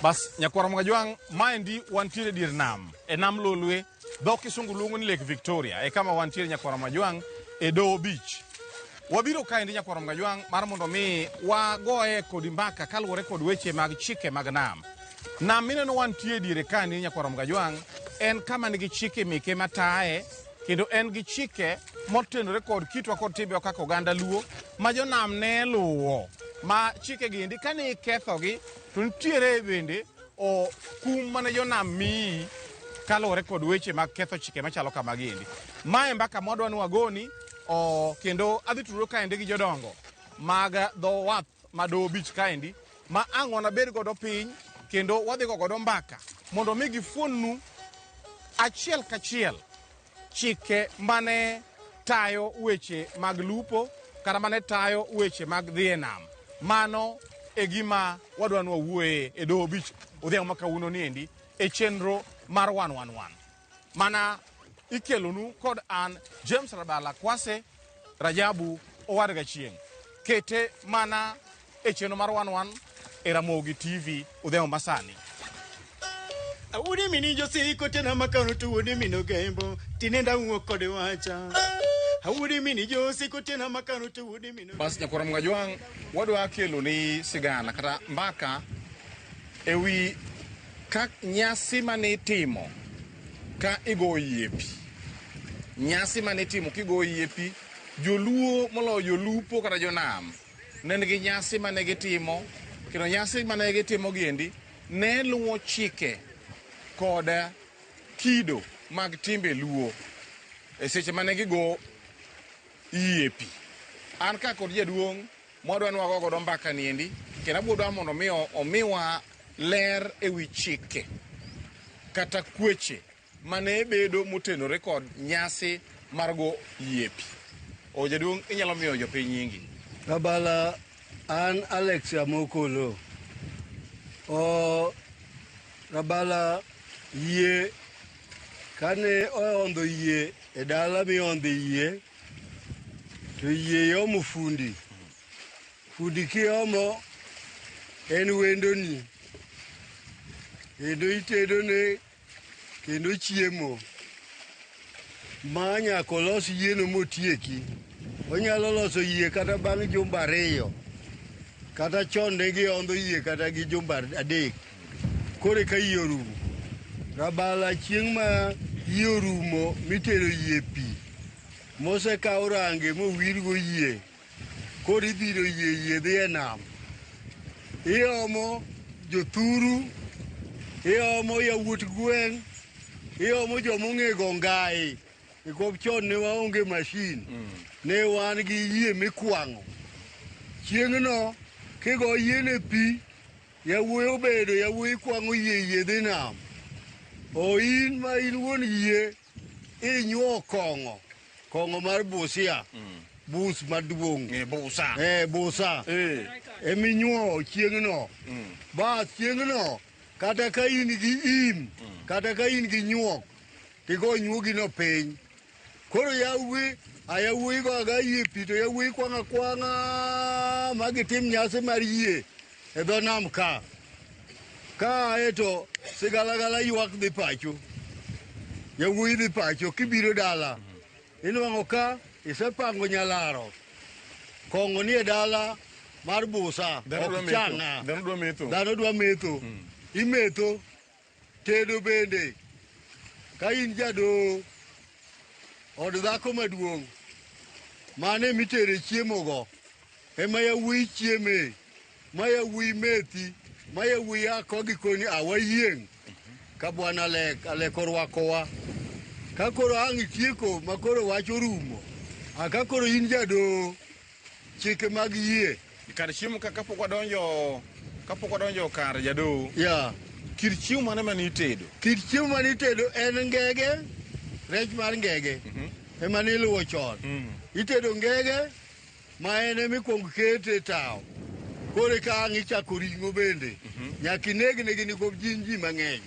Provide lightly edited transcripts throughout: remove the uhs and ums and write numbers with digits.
Bas nyakwar Mwajwang' maendi wantiere dier nam e nam Lolwe dho kisungu luongo ni Lake Victoria e kama wantiere nyakwar Mwajwang' e Doho Beach. Wabiro kaendi nyakwar Mwajwang' mar mondo mi wagoye kodi mbaka kaluwore kod weche mag chike mag nam. Nam mineno wantie diere kaendi nyakwar Mwajwang' en kama nigi chike meke mataye kendo en gi chike motenore kod kitwa kod timbewa kaka oganda Luo ma jonam ne luwo ma chike giendi kane ikethogi to nitiere bende o kum mane jonam miyi kaluwore kod weche mag ketho chike machalo kamagi endi. Mae mbaka mwadwa ni wagoni o kendo adhi tudore kaendi gi jodongo mag dho wath ma Doho Beach kaendi ma ang' wanabed godo piny kendo wadhi go godo mbaka mondo mi gifuonnu achiel kachiel chike mane tayo weche mag lupo kata mane tayo weche mag dhi e nam. Mano e gima wadwa ni wawuoye e Doho Beach odhiambo ma kawuono ni endi e chenro mar 111. Mana ikelonu kod an James Rabala Kwase Rajabu Owad Gachieng'. Kete mana e chenro mar 11 e Ramogi TV odhiambo masani. Awuode mini josiko tena makano to wuode mino gembo tinenda wuok kode wacha. Awuode mini josiko tena makano to wuode mino. Bas nyakwar Mgajwang' wadwa kelo ni sigana kata mbaka e wi ka nyasi mane itimo ka igo yie pi. Nyasi mane itimo kigo yie pi, joluo moloyo jolupo kata jonam ne nigi nyasi mane gitimo kendo nyasi mane gitimo giendi ne luwo chike kod kido mag timbe luo e seche mane gigo yie pi. An ka kod jaduong' mwadwa ni wago godo mbaka niendi kendo abiro dwa mondo mi omiwa ler e wi chike kata kweche mane bedo motenore kod nyasi mar go yie pi. O jaduong' inyalo miyo jopiny nyingi. Rabala an Alex Amokolo. O Rabala yie kane oondho yie e dala miondhe yie to yie yomo fundi. Fundi kiomo en wendoni kendo itedone kendo chiemo ma nyaka olos yieno motieki. Onyalo loso yie kata bang' jumba ariyo kata chon ne giondho yie kata gi jumba adek koro eka yie orumo. Rabala chieng' ma yie orumo mitero yie pi mosekaw range mowirgo yie koro idhiro yie yie dhi e nam. Iomo jothuru, iomo yawuot gweng', iomo joma ong'e go ngai. Nikop chon ne waonge mashin, ne wan gi yie mikwang'o. Chieng'no kigo yien e pi, yawuoyi obedo yawuoyi kwang'o yie yie dhi nam. O in ma in wuon yie inyuo kong'o, kong'o mar busia, bus maduong'. E busa. Eh, busa. Eh. Eminyuowo chieng'no. Bas chieng'no kata ka in gi im, kata ka in gi nyuok, tigo nyuogino piny. Koro yawuoyi, a yawuoyi go aga yie pi to yawuoyi kwang' akwang'a ma gitim nyasi mar yie e dho nam ka. Ka ae to sigalagala ywak dhi pacho. Yawuoyi dhi pacho kibiro dala. Inwang'o ka isepango nyalaro. Kong'o nie dala mar busa Dhano dwa ok metho. chang'a. Dhano dwa metho. Dhano dwa metho. Imetho. Tedo bende. Ka in jadoho, od dhako maduong' mano emitere chiemo go ema yawuoyi chieme ma yawuoyi methi ma yawuoyi a kogi koni a wayieng' ka bwana Alek Alek orwakowa ka koro ang' itieko ma koro wach orumo a ka koro in jadoho chike mag yie Kar chiemo ka kapok wadonjo kapok wadonjo kar jadoho ya kit chiemo mane mane itedo? Kit chiemo mane itedo en ngege, rech mar ngege ema niluwo chon. Itedo ngege ma en ema ikuongo kete e tawo. Koro eka ang' ichako ring'o bende. Nyaka ineg negi nikop gin ji mang'eny.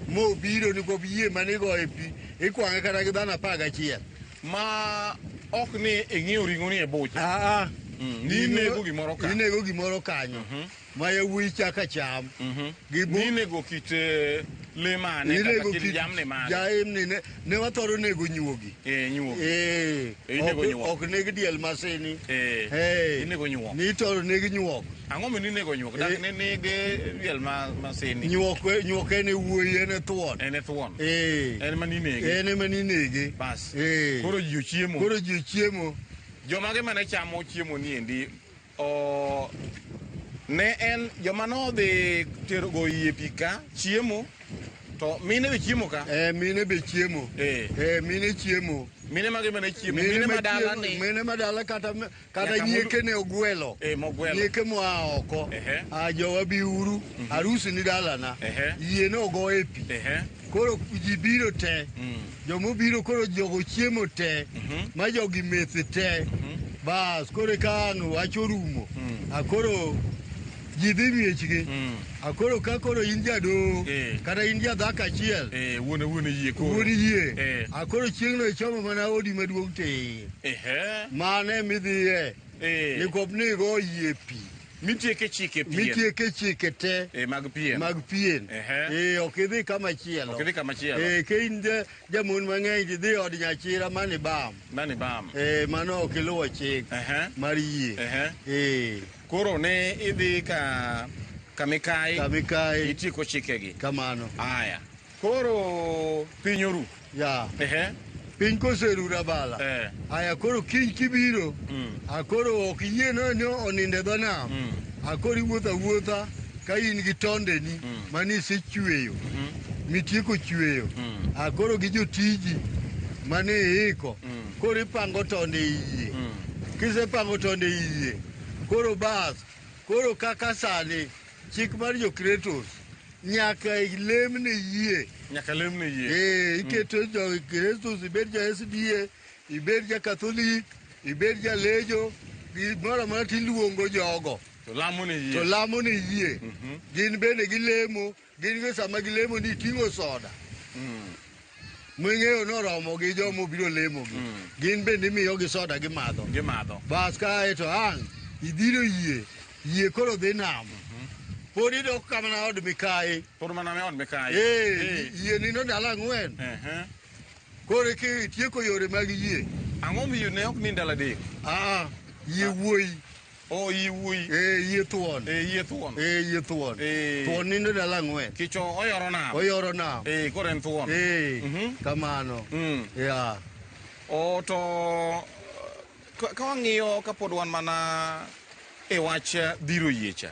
Mobiro nikop yie mane igoyo e pi ikwang'e kata gi dhano 11. Ma ok ni ing'iewo ring'o ni e bucha. Aa, Ni inego gimoro ka. Inego gimoro kanyo. Ma yawuoyi chaka cham. Gi Ni inego kit le mane kata inego kit kit jamni mane? Jamni ne wathoro nego nyuogi. Nyuogi. Eh, Inego nyuok. Ok neg diel masini. Inego nyuok. Ni ithoro neg nyuok. Ang'o momiyo inego nyuok? Dak ne nege diel ma sini. Nyuok, nyuok en e wuoyi, en e thuon. En e thuon. En ema ninege. En ema ninege. Bas. Koro ji ochiemo. Koro ji ochiemo. Jomage mane chamo chiemo ni endi o ne en joma nodhi tero go yie pi ka chiemo to mine be chiemo ka. Mine be chiemo. Mine chiemo. Mine mage mane chiemo? Mine ma dala ni. Mine ma dala kata Nyaka nyieke ne ogwelo. Mogwelo. Nyieke moa oko. A jowa biuru, arusi ni dalana. Yie ne ogo e pi. Koro ji biro te. Jomobiro koro jogo chiemo te. Ma jogi methe te. Bas, koro ka ang' wach orumo. A koro ji dhi miechgi. A koro ka koro in jadoho kata in jadhako achiel. Wuone yie koro. Wuon yie. A koro chieng'no ichomo mana odi maduong' tir. Mane midhiye. Nikop nigo yie pi. Mitieke chike pien. Mitieke chike te. Mag pien. Mag pien. Ok idhi kama chielo. Ok idhi kama chielo. Ka in jamon mang'eny tidhi od nyachira mani bam. Mani bam. Mano ok iluwo chik mar yie. Koro ne idhi ka kamikayi. Kamikayi. Itieko chikegi. Kamano. Aya. Koro piny oru. Ya. Piny koseru Rabala. Aya koro kiny kibiro. A koro ok iyie no oninde dho nam. A koro iwuotho awuotha ka in gi tondeni mane isechweyo. Mitieko chweyo. A koro gi jotiji mane iiko. Koro ipango tonde e yie. Kisepango tonde e yie. Koro bas. Koro kaka sani chik mar jokretos nyaka ilemne yie. Nyaka lemne yie. Iketo jo Kristus ibed ja SDA, ibed ja Catholic, ibed ja Lejo, gimoro amora tiluongo jogo. To lamo ne yie. To lamo ne yie. Gin bende gilemo, gin go sama gilemo ni iting'o soda. Ming'eyo noromo gi joma obiro lemo gi. Gin bende imiyogi soda gimadho. Gimadho. Bas kae to ang' idhiro yie, yie koro dhi nam. Pod idok kamana od mikayi. Pod mana od mikayi. Yie nindo ndalo 4. Koro itieko yore mag yie. Ang'o miyo ne ok ni ndalo 3? Yie wuoyi. Oh, yie wuoyi. Yie thuon. Yie thuon. Yie thuon. Thuon nindo ndalo 4. Kicho oyoro nam. Oyoro nam. Koro en thuon. Kamano. Ya. O to ka wang'iyo kapod wan mana e wach dhiro yie cha.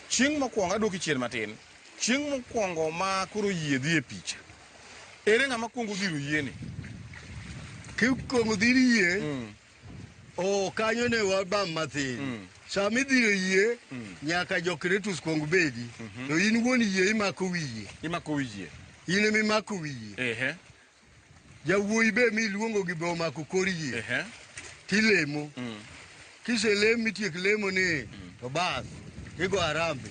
Chieng' mokwongo aduoki chien matin. Chieng' mokwongo ma koro yie dhi e picha. Ere ng'ama kwongo dhiro yieni? Kikwongo dhiro yie, o kanyo ne wabam mathin. Sama idhiro yie, nyaka jokretus kwong bedi. To in wuon yie imako wiye. Imako wi yie. In ema imako wiye. Jawuoyi be miluongo gi be omako kor yie. Tilemo. Kiselemo mitiek lemo ni to bas igo arambe.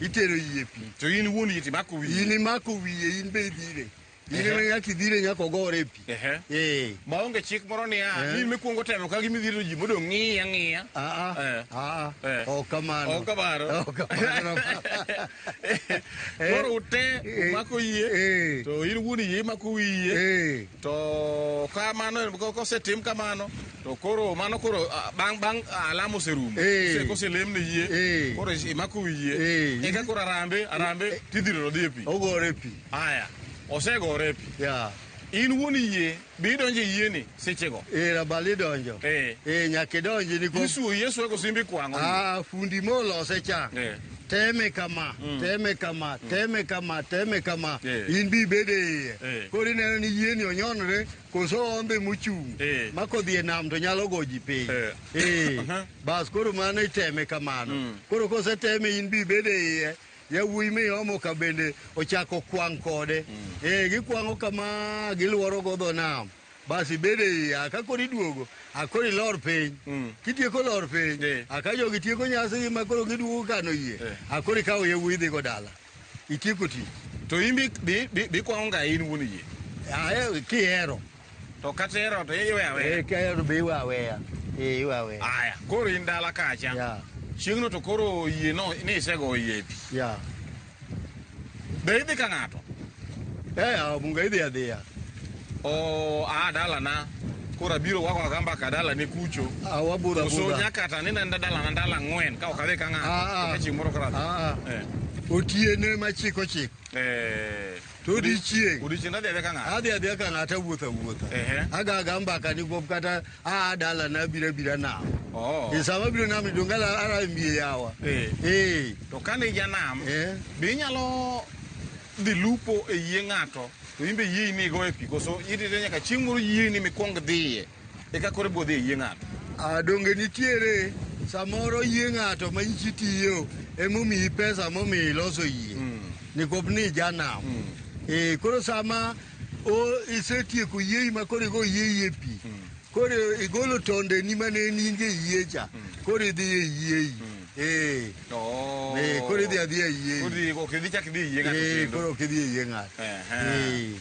Itero yie pi. To in wuon yie timako wiye. In imako wiye, in be idhire. In ema nyaka idhire nyaka ogore e pi. Maonge chik moro niya, ni mikwongo temo ka gimidhiro ji modong' ng'iya ng'iya. Ok kamano. Ok kamano. Ok kamano. Koro ute umako yie, to in wuon yie imako wiye. To kamano kosetim kamano, to koro mano koro bang' alam oserumo. Koselemne yie, koro imako wiye. Eka koro arambe tidhiro dhi e pi. Ogore pi. Aya. Osegore pi. Ya. In wuon yie, be idonjo e yieni sechego? Rabala idonjo. Nyaka idonji nikop. Isuo yie suo koso in be ikwang'o? Fundi molose cha. Teme kama, teme kama, teme kama, teme kama. In bi ibede iye. Koro ineno ni yieni onyonre koso oombe mochung'. Ma kodhi e nam to nyalo go ji piny. Bas koro mano iteme kamano. Koro koseteme in bi ibede iye. Yawuoyi miomo ka bende ochako kwang' kode. Gikwang'o kama giluoro go dho nam. Bas ibede iye, ka koro iduogo, akoro ilor piny. Kitieko lor piny, aka jogi tieko nyasi ma koro giduogo kano yie. Akoro ikawo yawuoyi idhi go dala. Itieko tich. To in bi kwang'o ga in wuon yie? Kihero. To kata ihero to iwe aweya. Kihero be iwe aweya. Eh, iwe aweya. Aya, koro in dala kacha. Ya. Chieng'no to koro yie no ni isego yie e pi. Ya. Be idhi ka ng'ato? Eh, ah, bunga idhi adhiya. O a dalana. Koro abiro wako agamba ka dalane kucho. Ah, wabudha Koso budha. nyaka to anindo aninda dalana ndalo ang'wen ka ok adhi ka ng'ato. Ah, ah. Eka chieng' moro koro adhi. Ah, ah. Eh. Otieno ema chiko chiko. Eh. To odiochieng'. Odiochieng' adhi adhiya ka ng'ato. Adhi adhiya ka ng'ato awuotho awuotha. Ehe. Aga aga mbaka nikwop kata aa dalana abiro abira nam. Oh. E sama abiro nam ni donge ara miye yawa. Eh. Eh. To kane ijanam, Eh. be inyalo dhi lupo e yie ng'ato to in be yiei ni igo e pi koso irite nyaka chieng' moro yieni mikwong dhiye eka koro ibo dhi e yie ng'ato? Ah, donge nitiere samoro yie ng'ato ma ichi tiyo emomiyi pesa momiyo iloso yie. Nikwop ni ijanam. Eh, koro sama o isetieko yiei ma koro igo yiei e pi. Koro igolo tondeni mane in go e yie cha. Koro idhi e yiei. Eh. Oh. Eh, koro idhi adhiya e yiei. Koro idhi- ok idhi chak idhi e yie ng'ato Eh, kendo. koro ok idhi e yie ng'ato. Ehe. Eh.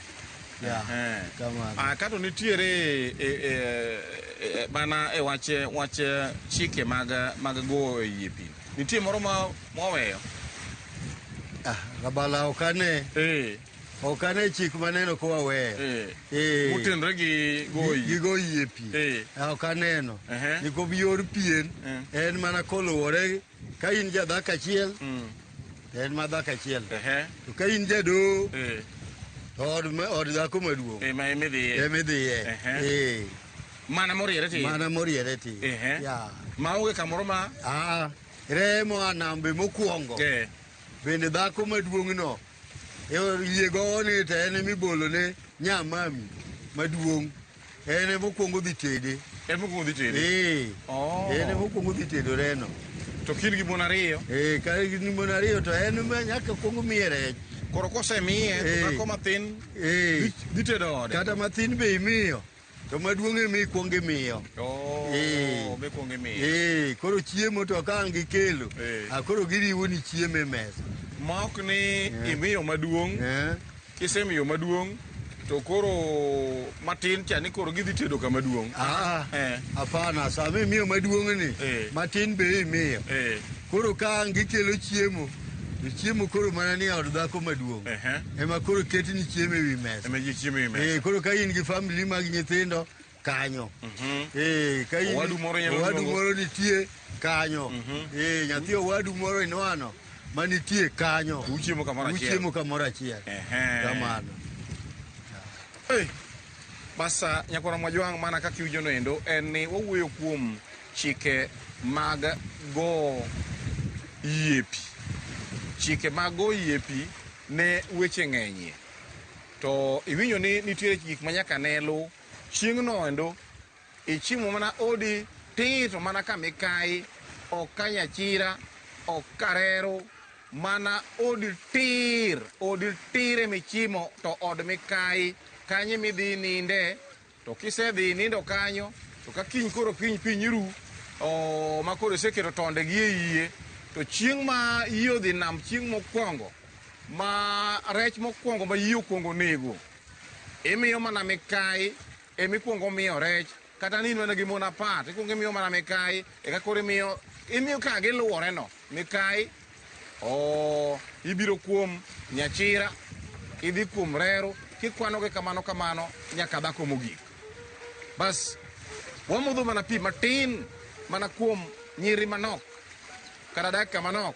Ya. Ehe. Kamano. Ah, kato nitiere e, e, e, mana e wach wach chike mag mag go e yie pi. Nitie moro ma mwaweyo. Ah, rabala ok ane. Eh. Ok ane chik maneno kowa weyo. Eh. Eh. Motenore gi go e Gi yie. go yie pi. Eh. Ah, Ok aneno. Ehe. Nikop yor pien Eh. en mana koluwore ka in jadhako achiel Mm. to en ma dhako achiel. Ehe. To ka in jadoo Eh. to od, od dhako maduong' Eh, ma emidhiye. emidhiye. Ehe. Eh. Mana moriere tir. Mana moriere tir. Ehe. Ya. Ma onge kamoro ma Ah, reye moa nambe mokwongo. eh. Bende dhako maduong' no e yie gowo ni to en emibolone nyamami maduong'. En emokwongo dhi tede. En mokwongo dhi tede. Eh. Oh. En emokwongo dhi tedo reno. To kin gi mon ariyo. Eh, ka gin mon ariyo to en ema nyaka kwong miye rech. Koro kosemiye to Eh. dhako mathin Eh. dhi tedo ode. Kata mathin be imiyo. To maduong' ema ikwongo imiyo. Oh, Eh. mikwongo imiyo. Eh, koro chiemo to ka ang' gikelo, Eh. ah, koro giriwo ni chiemo e mesa. Ma ok ni imiyo maduong', Eh. kisemiyo maduong' to koro matin cha ni koro gidhi tedo kama duong'. Ah, Eh. hapana, sama imiyo maduong' ni, Eh. matin be imiyo. Eh. Koro ka ang' gikelo chiemo, to chiemo koro mana ni e od dhako maduong'. Ehe. Ema koro ketni chiemo e wi mesa. Ema ji chiemo e wi mesa. Eh, koro ka in gi family mag nyithindo kanyo. Eh, ka in Owadu moro nyalo owadu luongo. moro nitie kanyo. Eh, nyathi owadu moro inwano manitie kanyo. To uchiemo kamoro achiel. Uchiemo kamoro achiel. Ehe. Kamano. Hey. Basa nyakwara Mwajwang' mana kaka iwinjo noendo en ni wawuoyo kuom chike mag go yie pi. Chike mag go yie pi ne weche ng'enyie. To iwinjo ni nitiere gik ma nyaka ne lu chieng' noendo ichimo mana odi tir to mana ka mikayi ok ka nyachira ok ka rero mana odi tir odi tir emichimo to od mikayi kanyo emidhi ninde to kisedhi nindo kanyo to ka kiny koro piny piny ru o, ma koro iseketo tonde gi e yie to chieng' ma yie odhi nam chieng' mokwongo ma rech mokwongo ma yie okwongo nego imiyo mana mikayi emikwongo miyo rech kata ni in mana gi mon apar tikwongo imiyo mana mikayi eka koro imiyo imiyo ka giluwore no mikayi o ibiro kuom nyachira idhi kuom rero kikwanogi kamano kamano nyaka dhako mogik bas wamodho mana pi matin mana kuom nyiri manok kata dakika manok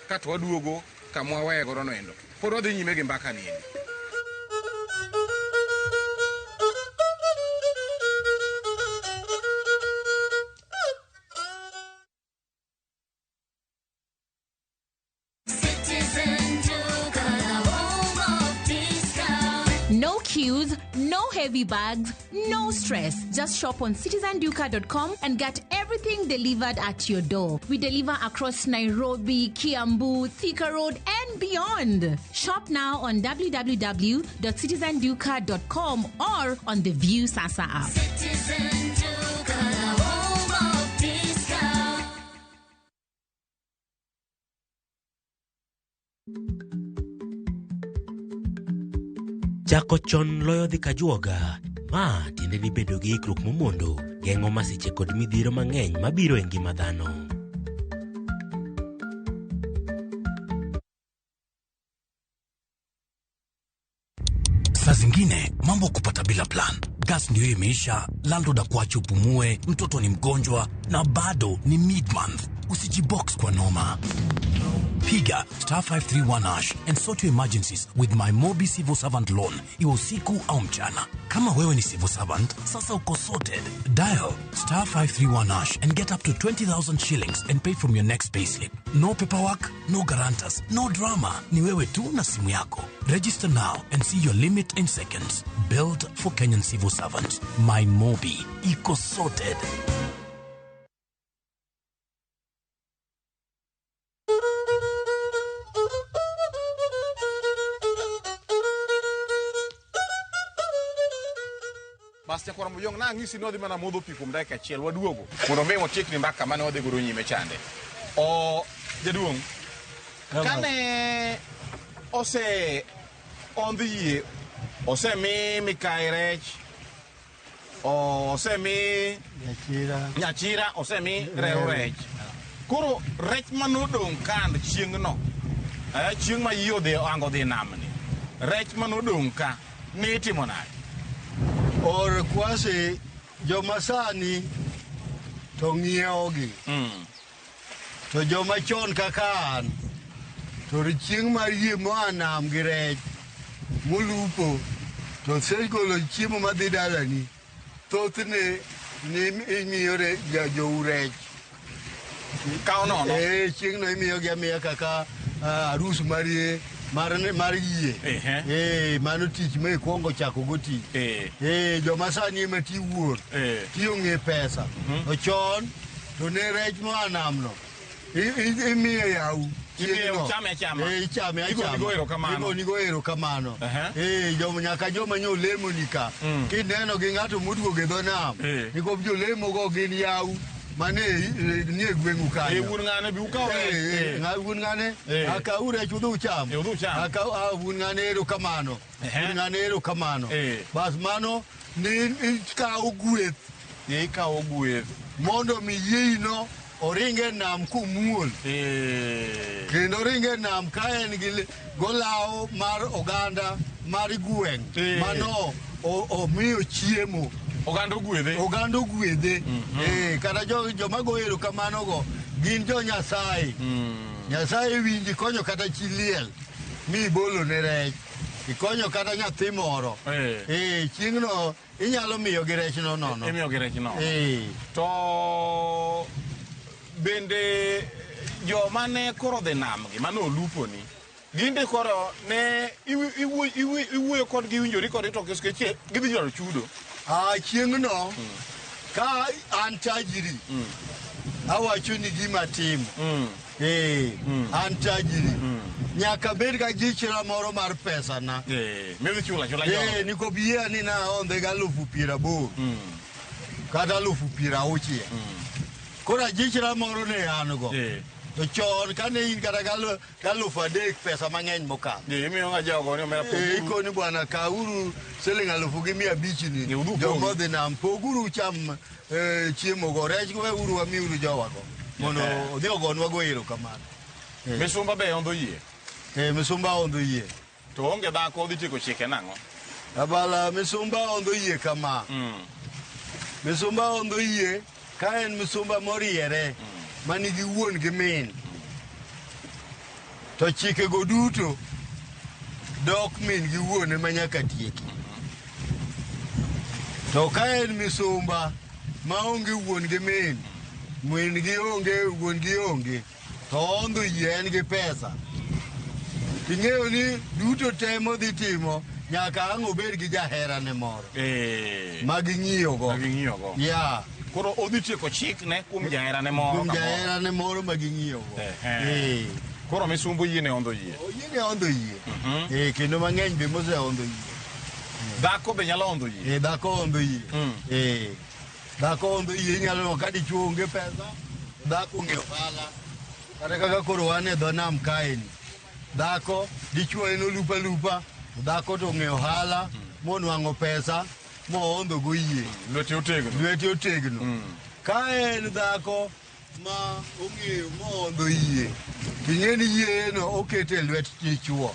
kato waduogo kama waweye godo noendo pod wadhi nyime gi mbaka ni endi. Citizen Duka, the home of discount. No queues, no heavy bags, no stress. Just shop on citizenduka.com and get everything delivered at your door. We deliver across Nairobi, Kiambu, Thika Road, and beyond. Shop now on www.citizenduka.com or on the View Sasa app. Citizen Duka, the home of discount. Chako chon loyo dhi kajuoga. Ma tiende ni bedo gi ikruok momondo. Geng'o masiche kod midhiero mang'eny mabiro e ngima dhano. Saa zingine mambo kupata bila plan. Gas ndio imeisha, landlord akuache upumue, mtoto ni mgonjwa na bado ni mid month. Usijibox kwa noma. Piga star 531 hash and sort your emergencies with my Mobi Civil Servant Loan, iwe usiku au mchana. Kama wewe ni civil servant, sasa uko sorted. Dial star 531 hash and get up to 20,000 shillings and pay from your next payslip. No paperwork, no guarantors, no drama. Ni wewe tu na simu yako. Register now and see your limit in seconds. Built for Kenyan civil servants. My Mobi. Iko sorted. Bas nyakwar Mojong nang'isi ni wadhi mana modho pi kuom dakika achiel waduogo mondo mi watiekni mbaka mane wadhi godo nyime chande. O jaduong', kane ose ondh yie, osemi mikayi rech, osemi Nyachira. nyachira, osemi rew rech. Koro rech manodong' kand chieng'no, chieng' ma yie odhi ohango dhi namni, rech manodong' ka nitimo nade? Or kwasi joma sani to ng'iewogi. To joma chon kaka an, to chieng' mar yie moa nam gi rech molupo to osegolo chiemo madhi dalani, thothne ni imiyo jou rech. Kawo nono. Chieng'no imiyogi amiya kaka arus mar yie. Mano tich ma ikwongo chako go tich. Joma sani ema ti wuor. Ti ong'e pesa. To chon to ne rech moa namno imiyo yau. Ichame achama. Ichame achama. Igonigo erokamano. Igonigo erokamano. Nyaka joma nyolemo ni ka. Kineno gi ng'ato moduogo e dho nam. Nikop jolemo go gin yau mane nie gweng'u kanyo. Wuon ng'ane bi ukaw rech. Wuon ng'ane akaw rech udhi ucham. Udhi ucham. Akaw wuon ng'ane erokamano. Wuon ng'ane erokamano. Bas mano ni ikawo gweth. Ikawo gweth. Mondo mi yieno oringe nam kumuol. Kendo oringe nam ka en gi golao mar oganda mar gweng'. Mano omiyo chiemo. Oganda ogwedhe. Oganda ogwedhe. Kata joma go erokamano go gin jo Nyasaye. Nyasaye winji konyo kata chi liel mi ibolo ne rech. Ikonyo kata nyathi moro. Chieng'no inyalo miyogi rech no nono. Imiyogi rech nono. To bende joma ne koro dhi namgi mane oluponi ginde koro ne iwuoyo kodgi iwinjori kodgi to nikech gidhi dwaro chudo. Chieng'no ka an tajiri awacho ni gima timo. An tajiri nyaka bed ga jichra moro mar pesa na. Midhi chulo achula jogo. Nikop yie ni naondhe ga 80,000 kata 60,000. Koro ajichra moro ne an go. To chon kane in kata 3,000 pesa mang'eny mokalo. Imiyo ng'a jogo ni omera poguru. Ikoni bwana kawuru siling 1,500 ni. Joma odhi nam poguru ucham chiemo go. Rech weuru wamiuru jowago. Mondo odhi ogonwa go erokamano. Misumba be ondho yie? Misumba ondho yie. To onge dhako odhi tieko chike nang'o? Abala misumba ondho yie kama. Misumba ondho yie ka en misumba moriere manigi wuon gi min. To chikego duto dok min gi wuon ema nyaka tieki. To ka en misumba maonge wuon gi min, min gi onge, wuon gi onge, to ondho yie en gi pesa. Ting'eyo ni duto te modhi timo nyaka ang' obed gi jaherane moro. Ma ging'iyogo. Yeah. Koro odhi tieko chikne kuom jaherane moro. Kuom jaherane moro ma ging'iyogo. Koro misumba oyiene ondho yie. Oyiene ondho yie. Kendo mang'eny be moseondho yie. Dhako be nyalo ondho yie. Dhako ondho yie. Dhako ondho yie inyalo neno ka dichuo onge pesa, dhako onge ohala. Kata kaka koro wan e dho nam kaeni. Dhako dichuo en olupa lupa, dhako to ong'e ohala, monwang'o pesa. mohondho go yie. Lwete otegno. Lwete otegno. Ka en dhako ma ong'eyo mohondho yie, ting'e ni yieno okete e lwet dichuo.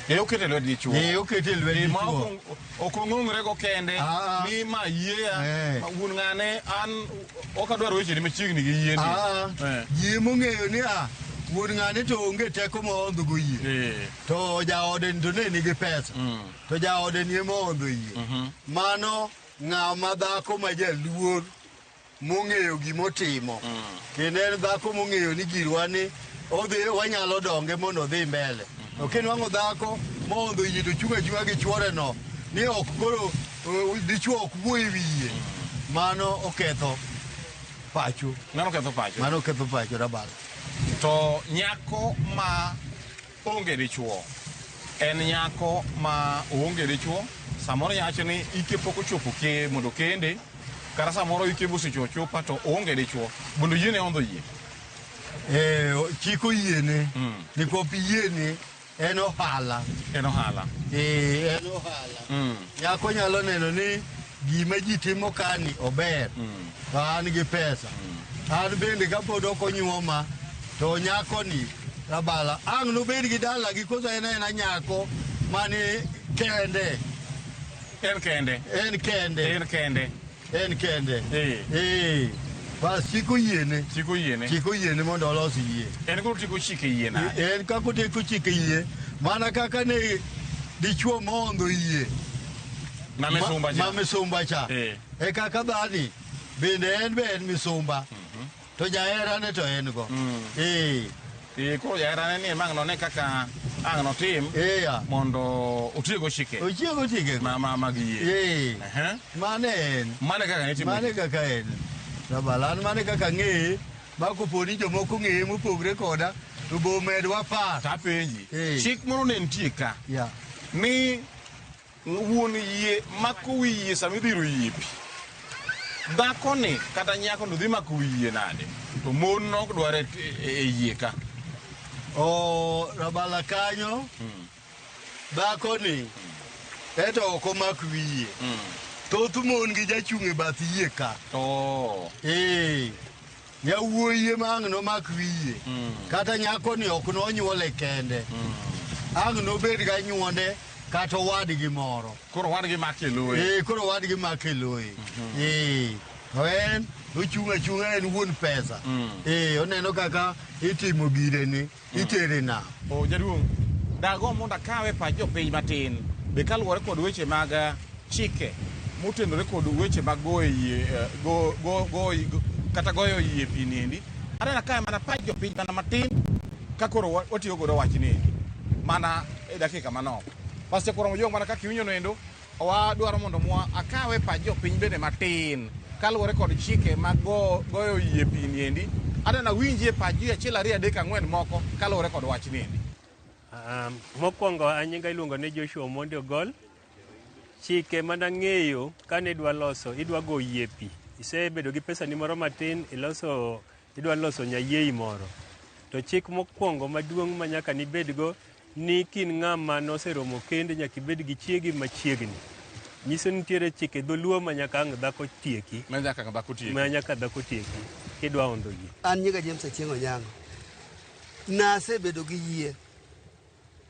E okete e lwet dichuo. E okete e lwet E, ma dichuo. ok ong'ong're go kende Ah. ni ma yieya Eh. ma wuon ng'ane an ok adwar wecheni machiegni gi yieni. Ah, Eh. yie mong'eyo ni a wuon ng'ane to onge teko mohondho go yie. Eh. To jaode ni to ne nigi pesa. To jaode ni ema ohondho yie. Mano ng'ama dhako ma jaluor mong'eyo gimotimo. Kendo en dhako mong'eyo ni girwa ni odhi wanyalo donge mondo odhi mbele. To kinwang'o dhako mohondho yie to chung' achung'a gi chuore no ni ok koro dichuo ok wuo e wiye. Mano oketho pacho. Mano oketho pacho. Mano oketho pacho Rabalo. To nyako ma onge dichuo en nyako ma oonge dichuo samoro nyawacho ni ike pok ochopo ke mondo kende kata samoro ike bosechopo chupa to oonge dichuo mondo yiene hondho yie. Eh, chik oyiene nikop yiene en ohala. En ohala. Eh, en ohala. Nyako nyalo neno ni gima ji timo kani ober to an gi pesa. An bende kapod ok onyuoma to nyakoni Rabala ang' nobed gi dalagi koso en aena nyako mani kende. En kende. En kende. En kende. En kende. Eh. Eh. Bas chik oyiene. Chik oyiene. Chik oyiene mondo olos yie. En koro tieko chike yie nade? En kaka otieko chike yie mana kaka ne dichuo mohondho yie Ma misumba cha. ma misumba cha Eh. e kaka dhani bende en be en misumba to jaherane to en go eh Eh, koro jaherane ni ema ang' none kaka ang' notim eya mondo otiego chike ochiego chike ma mag yie. eh Ehe. mane en Mane kaka nitimo. mane kaka en Rabala an mane kaka ng'eye ma kopo ni jomoko ng'eye mopogre koda to bo medwa par To apenji. Eh. Chik moro ne nitie ka ya ni wuon yie mako wi yie sama idhiro yie pi. Dhakoni kata nyako no dhi mako wi yie nade? To mon nok dwar e, e yie ka. O Rabala kanyo dhakoni eto ok omak wiye thoth mon gi jachung' e bath yie ka Oh. ee yawuoyi ema ang' nomak wiye kata nyakoni ok nonyuole kende ang' nobed ganyuonde kata owadgi moro Koro wadgi make loye. ee koro owadgi make loye ee to en ochung' achung'a en wuon pesa ee oneno kaka itimo girene itere nam O jaduong', dago mondo akawe pach jopiny matin be kaluwore kod weche mag chike motenore kod weche mag goyo yie go, go, go, kata goyo yie pi niendi. Aneno kae mana pach jopiny mana matin ka koro watiyo godo wach niendi mana e dakika manok. Pastor Koro Mojong mana kaka iwinjo noendo wadwaro mondo mwa akawe pach jopiny bende matin kaluwore kod chike mag goyo yie pi niendi. Aneno awinjie pach ji achiel ariyo adek ang'wen moko kaluwore kod wach niendi. Mokwongo an nyinga iluongo ni Joshua Omondi Ogol. Chike manang'eyo kane idwa loso, idwa go yie pi. Isebedo gi pesani moro matin, iloso, idwa loso nyayiei moro. To chik mokwongo maduong' ma nyaka nibedgo ni kin ng'ama noseromo kend nyaka ibed gi chiegi machiegni. Nyiso ni nitiere chike dholuo ma nyaka ang' dhako tieki. Ma nyaka dhako tieki. Ma nyaka dhako tieki kidwa ondo yie. An nyinga James Achieng' Onyango. Nasebedo gi yie.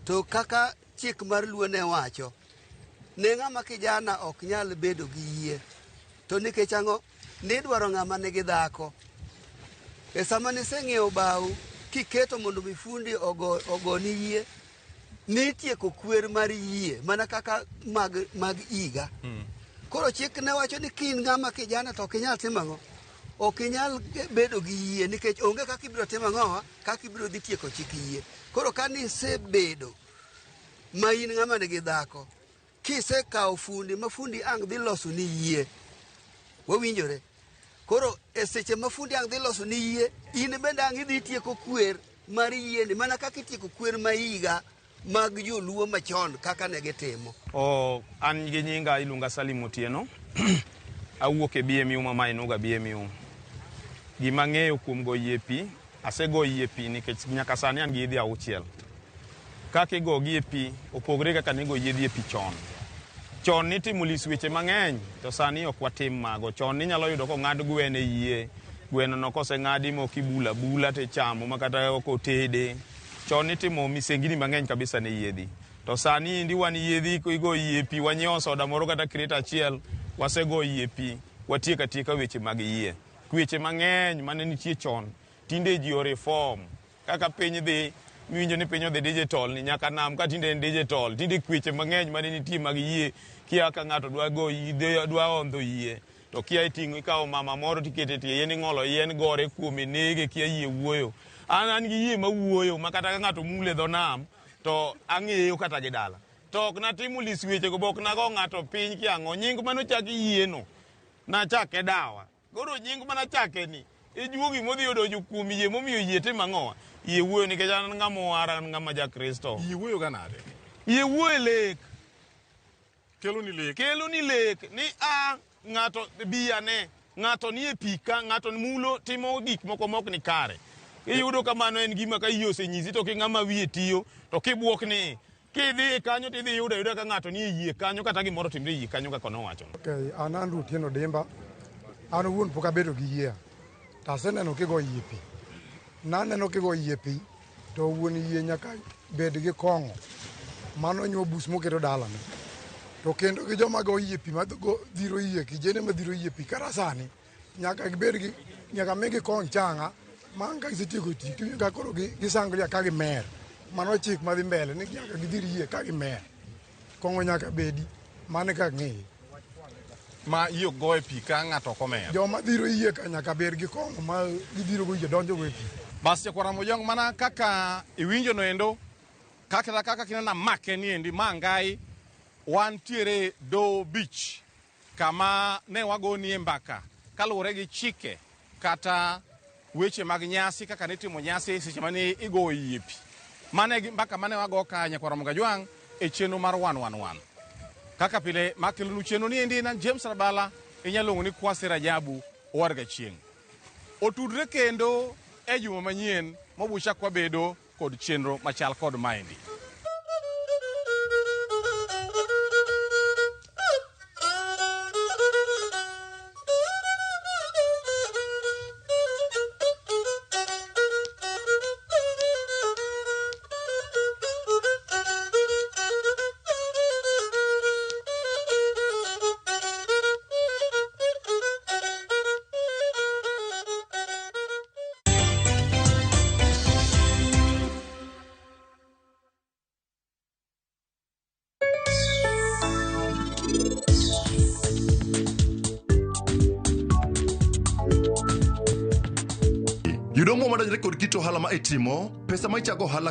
To kaka chik mar Luo ne wacho, ne ng'ama kijana ok nyal bedo gi yie. To nikech ang'o? Nidwaro ng'ama nigi dhako. E sama niseng'iewo bao, kiketo mondo mi fundi ogoni yie, nitieko kwer mar yie, mana kaka mag higa. Koro chik ne wacho ni ka in ng'ama kijana to ok inyal timo ang'o? Ok inyal bedo gi yie nikech onge kaka ibiro timo ang'o, kaka ibiro dhi tieko chik yie. Koro ka nisebedo ma in ng'ama nigi dhako, kisekawo fundi ma fundi ang' dhi loso ni yie, wawinjore. Koro e seche ma fundi ang' dhi loso ni yie, in bende ang' idhi tieko kwer mar yieni mana kaka itieko kwer ma higa mag joluo machon kaka ne gitimo. An gi nyinga iluonga Salim Otieno. Awuok e BMU ma Mainuga BMU. Gima ang'eyo kuom go yie pi, asego yie pi nikech nyaka sani an gi yedhe 6. Kaka igogi e pi opogore kaka nigo yedhe e pi chon. Chon nitimo lis weche mang'eny to sani ok watim mago. Chon ninyalo yudo kong'ad gweno e yie, gweno no koseng'adi mok ibulo abula tichamo ma kata ok otede. Chon nitimo misengini mang'eny kabisa ne yiedhi. To sani endi wan yiedhi igo yie pi, wanyiewo soda moro kata crate achiel, wasego yie pi, watieko atieka weche mag yie. Kweche mang'eny mane nitie chon, tinde ji o reform. Kaka piny dhi, miwinjo ni piny odhi digital ni nyaka nam ka tinde en digital. Tinde kweche mang'eny mane nitie mag yie, kia ka ng'ato dwa go dwa hondho yie, to kia iting'o ikawo mama moro tikete tie yien ing'olo yien gore kuome nege kia yie wuoyo. An an gi yie mawuoyo ma kata ka ng'ato mule dho nam to ang'eyo kata gi dala. To ok natimo lis wechego be ok nago ng'ato piny kia ang'o. Nying manochak yieno nachake dawa. Koro nying manachake ni e juogi modhi odonjo kuom yie momiyo yie timo ang'owa? Yie wuoyo nikech an ng'ama owar an ng'ama ja Kristo. Yie wuoyo ga nade? Yie wuoyo e lek. Kelo ni lek. Kelo ni lek ni a ng'ato bi ane ng'ato ni e pi ka ng'ato mulo timo gik moko mok ni kare. Iyudo ka mano en gima ka yie osenyisi to ki ng'ama wiye tiyo to kibuok ni kidhi kanyo tidhi yudo ayuda ka ng'ato ni e yie kanyo kata gimoro timre e yie kanyo kaka nowacho. Okay, an Andrew Otieno Dimba. An owuon pok abedo gi yie. To aseneno kigo yie pi. Naneno kigo yie pi to wuon yie nyaka bed gi kong'o. Mano nyuo bus moketo dalane. To kendo gi joma go yie pi ma dhiro yie, kijende ma dhiro yie pi kata sani nyaka gibed gi nyaka migi kong changa ma ka gisetieko tich to ka koro gisangria ka gimer. Mano chik madhi mbele ni nyaka gidhir yie ka gimer. Kong'o nyaka bedi. Mano e kaka ang'eye. Ma yie ok go e pi ka ng'ato ok omer. Joma dhiro yie ka nyaka bed gi kong'o ma gidhiro go yie donjo go e pi. Bas Jakwar Ramojong mana kaka iwinjo noendo kata kaka kineno amake niendi ma ngai wantiere Dhoho Beach kama ne wagonie mbaka kaluwore gi chike kata weche mag nyasi kaka nitimo nyasi seche mane igoyo yie pi. Mano e mbaka mane wago ka Nyakwar Ramogi Ajwang' e chenro mar 111. Kaka pile makelonu chenro ni endi en James Rabala, inyalo luongo ni Kwasi Rajabu owar gachieng'. Otudre kendo e juma manyien mabuchak wabedo kod chenro machal kod maendi. Yudo omuom madonjore kod kit ohala ma itimo, pesa ma ichago ohala